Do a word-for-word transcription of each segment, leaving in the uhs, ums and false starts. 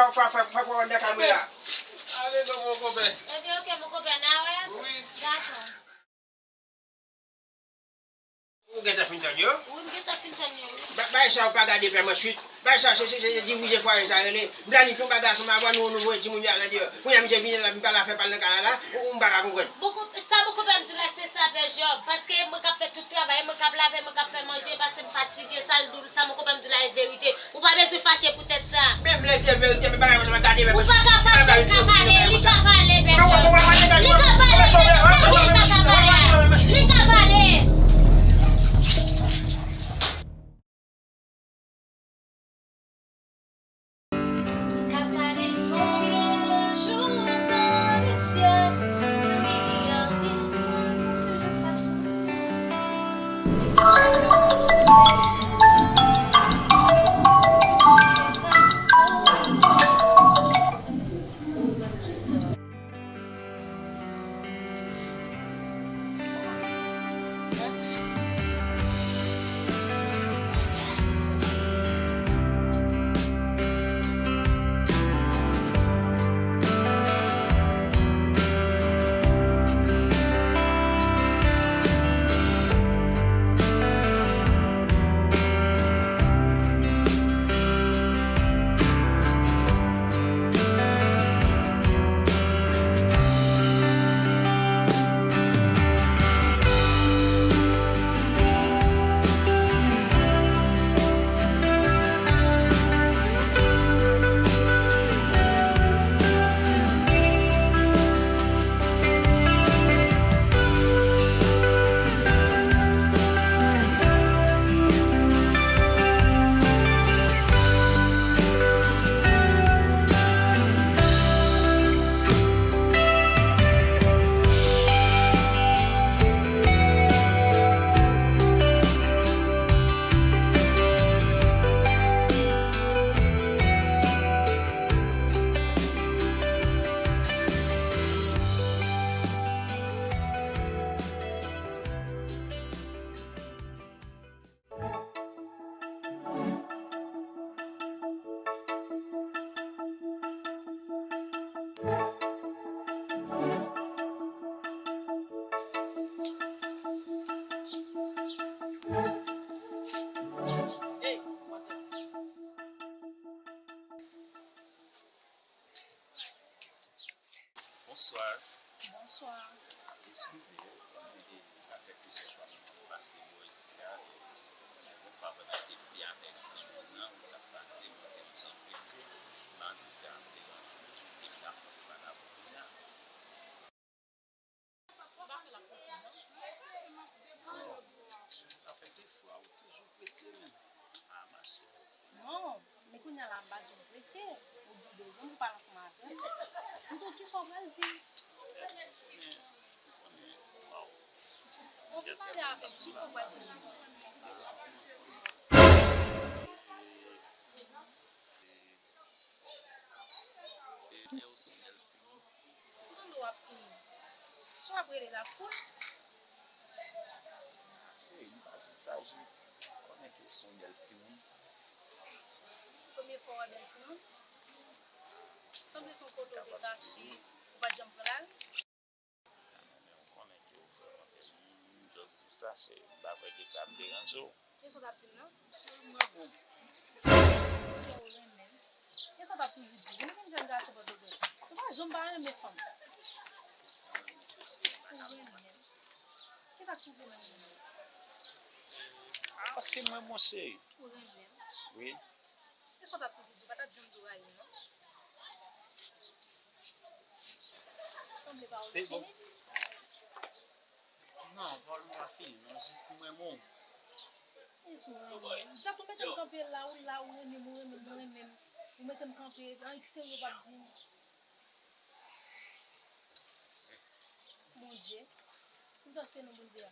fè, fè, fè, fè pwòblèm nan kamera. Ale non, mon konpè. Ebyen, oke, mon konpè, n a wè. Wi. Dakò. Ou gentan fin tann yo? Wi, m gentan fin tann yo, wi. Ba-, bagay sa yo pa gade pè m answit. Bagay sa, se, se, se, se dirije fwaye sa rele. M planifye yon bagay ansanm avè nou, nou voye timoun yo al andeyò. Kounye a misye vini la, vin pale afè pa l nan kay la la, ou, ou m pa ka konprann. Bon, sa mon konpè m di w la, se sa, pè Jòb. Paske e mwen k ap fè tout travay, e mwen k ap lave, e mwen k ap fè manje, paske m fatige, sa l di w, sa mon konpè m di w la, e verite. Ou pa bezwen fache poutèt sa. Menm lè l di verite, men bagay konsa pa gade, men... Ou pa ka fache, li ka pale, li ka pale, pè Jòb. Li ka pale, pè Jòb, se sa ki l pa ka pale a. Li ka pale. Li ka pale sou yon jou nan le syèl, wi, li ap defann de tout fason. Bonswa. Bonswa. Eskize, e, sa fè plizyè fwa mwen pase bò isi a, e, yon fwa pandan ke m te avèk zanmi m nan, mwen t ap pase, mwen te yon jan prese, m pa di si ap deranje w, si ke m ta fè yon ti bagay pou kounye a. Sa fè de fwa ou toujou prese, men. A, mache. Non, men kounye a la, m pa janm prese. Ou di w bezwen m pou pale ansanm avè m. M di w kisa w pral di. Ou vin pale avè m, kisa w pral di? E, e, e, ou se yon bèl timoun. Ou tande w ap, si w ap rele la, koul. Cheri, m pa di sa, jis konnen ke w se yon bèl timoun. Premye fwa w wè bèl timoun? Sanble se yon kote w te kache, ou pa t janm pran lari? Sa non, men ou konnen ke w vrèman bèl. M just di w sa, cheri, m pa kwè ke sa ap deranje w. Kisa w t ap di m nan? Cheri, mwen bon. Ou renmen m. E sa w t ap toujou di. Ou menm jèn gason Pòtoprens. Ou pa janm pa renmen fanm. Ou renmen m. Kisa k twouve w nan renmen m? Paske m renmen w, cheri. Ou renmen m? Wi. E sa w t ap toujou di. Ou pa t ap janm di w rayi m, non. Sanble pawòl la fini. Non, pawòl mwen pa fini, non, jis mwen bon. E sou mwen. Dat ou mete m kanpe la, ou la, ou renmen m, ou renmen m, ou renmen m. Ou mete m kanpe, annik serye w p ap di m. Bondye. Ou sa se non Bondye a.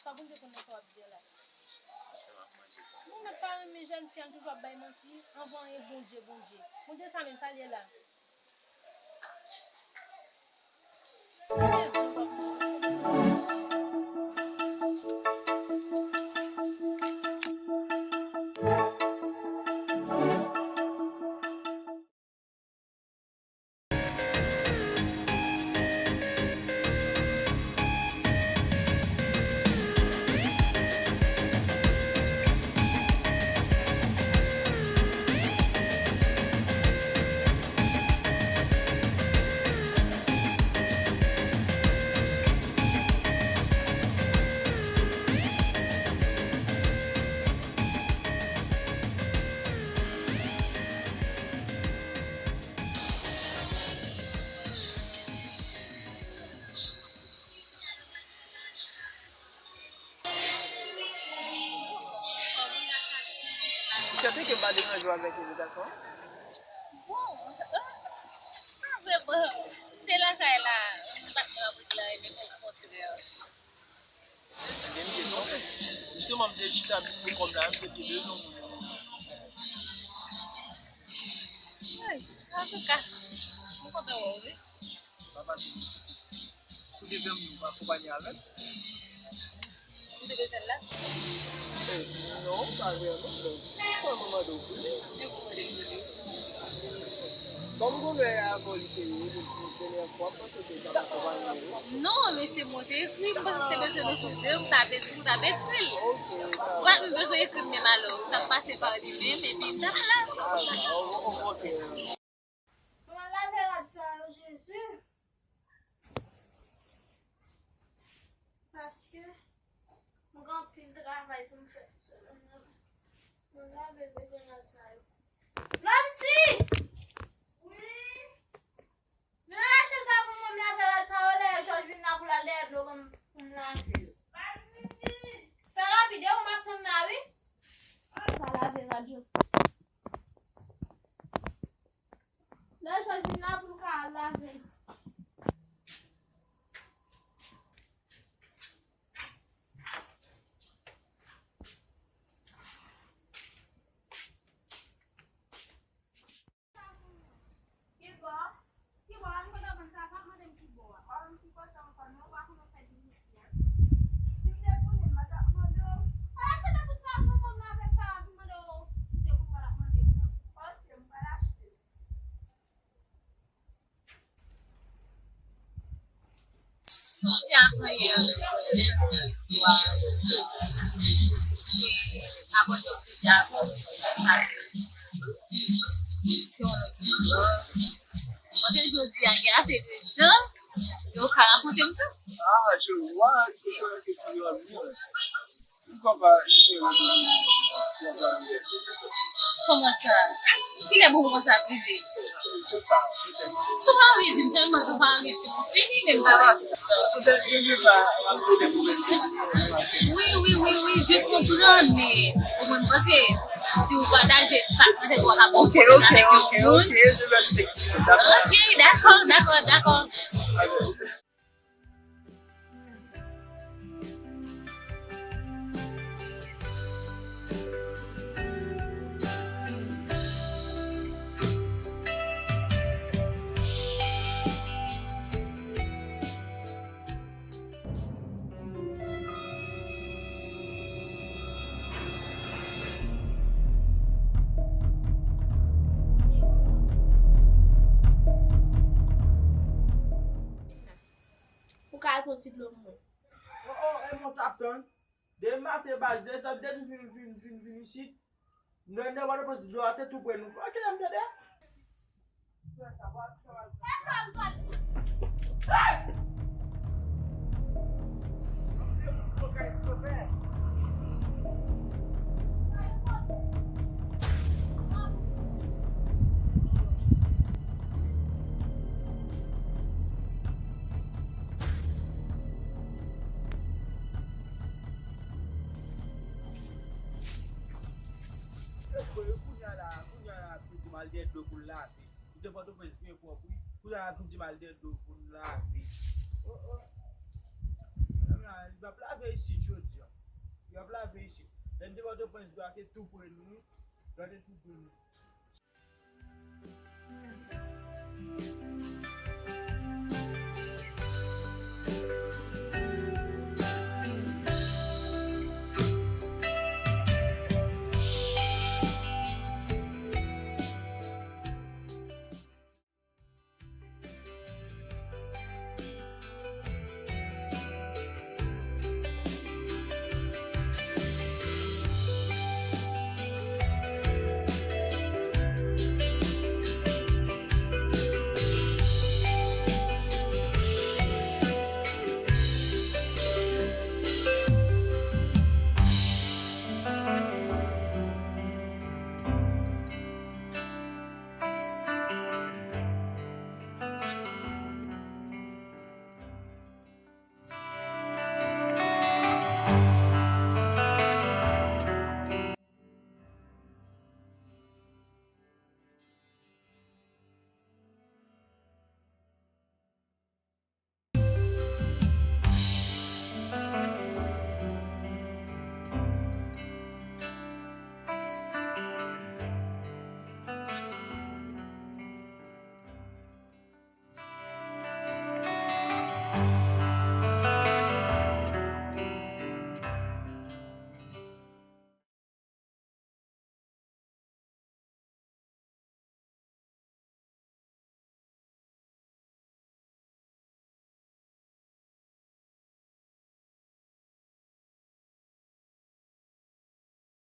Sa Bondye konnen sa w ap di a la. Nou mèt pa renmen jèn fi a, nou toujou ap bay manti. Anvan anyen, Bondye, Bondye. Bondye sa menm, sa l ye la. Ou sèten ke m pa deranje w avèk envitasyon an? Bon, pa vrèman. Se lakay la, m pa t nan abri la, e menm okontrè. Ebyen, m te tonbe. Jisteman, m te chita pou kòb la, m te tou bezwen moun. Ay, antouka, m kontan wè w, wi. Pa pase difisil. Ou te fè m akonpanye avè l? Ou te bezwen l la? Eh, non, pa vrèman, men kòman mande w pou li? Kòm gouvè a fò li te ye, premyè fwa, m panse ke l t ap akonpanye w. Non, men se mwen te ekri, m panse se bezwen nou tou de, m t ap ekri, m t ap ekri l. Ok, sa va. Wè, m bezwen ekri m menm alò, m t ap pase pa li menm, epi m t ap la. Sa va, o-, o-, ok. Mwen lave rad sa yo, Jezi. Paske mwen gen anpil travay pou m fè. Mwen lave devan rad sa yo. Lancy! Wi? Vin al achte sa pou mwen, m lave rad sa yo, dèyè Jòj vin la pou l al dèyè dlo ban m pou m lave yo. Fè rapid, e ou m ap tann la, wi. Al pa lave rad yo. Lè Jòj vin la pou l ka al lave. Ki bò? Ki bò? Ann kote w konn sa? Pa mande m ki bò a. Ou pa konn ki kote ankò non, ou pa konn yon sèl Ayisyen. Si m te konnen, m pa t ap mande w. Al achte de bout savon pou m lave sa, pou m mande w si se pou m pa t ap mande m nan. Ok, m pral achte. Sonje a priyè yo, sonje a priyè yo. E abòne w deja, abòne w deja. Se yon lòt istwa. Kote jodi a, gen ase de jan. Pa rakonte m sa. Ah, je vois que tu as été pris en lien. Pourquoi pas essayer de... Kòman sa? Kilè bon kòmanse ap rive? Je sais pas, peut-être. Si w pa anvi di m sèlman, si w pa anvi di m, fini, men m pa... Peut-être que je vais pas rappeler pour... Wi, wi, wi, wi, je comprends, men ou mwen m panse si w pataje sa, mwen te wè w ap... Ok, ok, ok, ok, je vais t'expliquer, d'accord. Ok, dakò, dakò, dakò. Ou ka al pran ti dlo pou mwen? Oh, oh, e mwen t ap tann. Demen maten, baz, depi, depi m fin, fin, fin, fin isit, nan, nan Pòtoprens, dlo a te tou pre nou. An, kilè m tande a? Kounye a la, kounye a la, pou di m al dèyè dlo pou l lave. Li te Pòtoprens byen pwòp, wi. Kounye a la, pou di m al dèyè dlo pou l lave. Oh, oh. Li p ap lave isit jodi a. Li p ap lave isit. Lè m te Pòtoprens, dlo a te tou pre nou, wi. Dlo a te tou pre nou.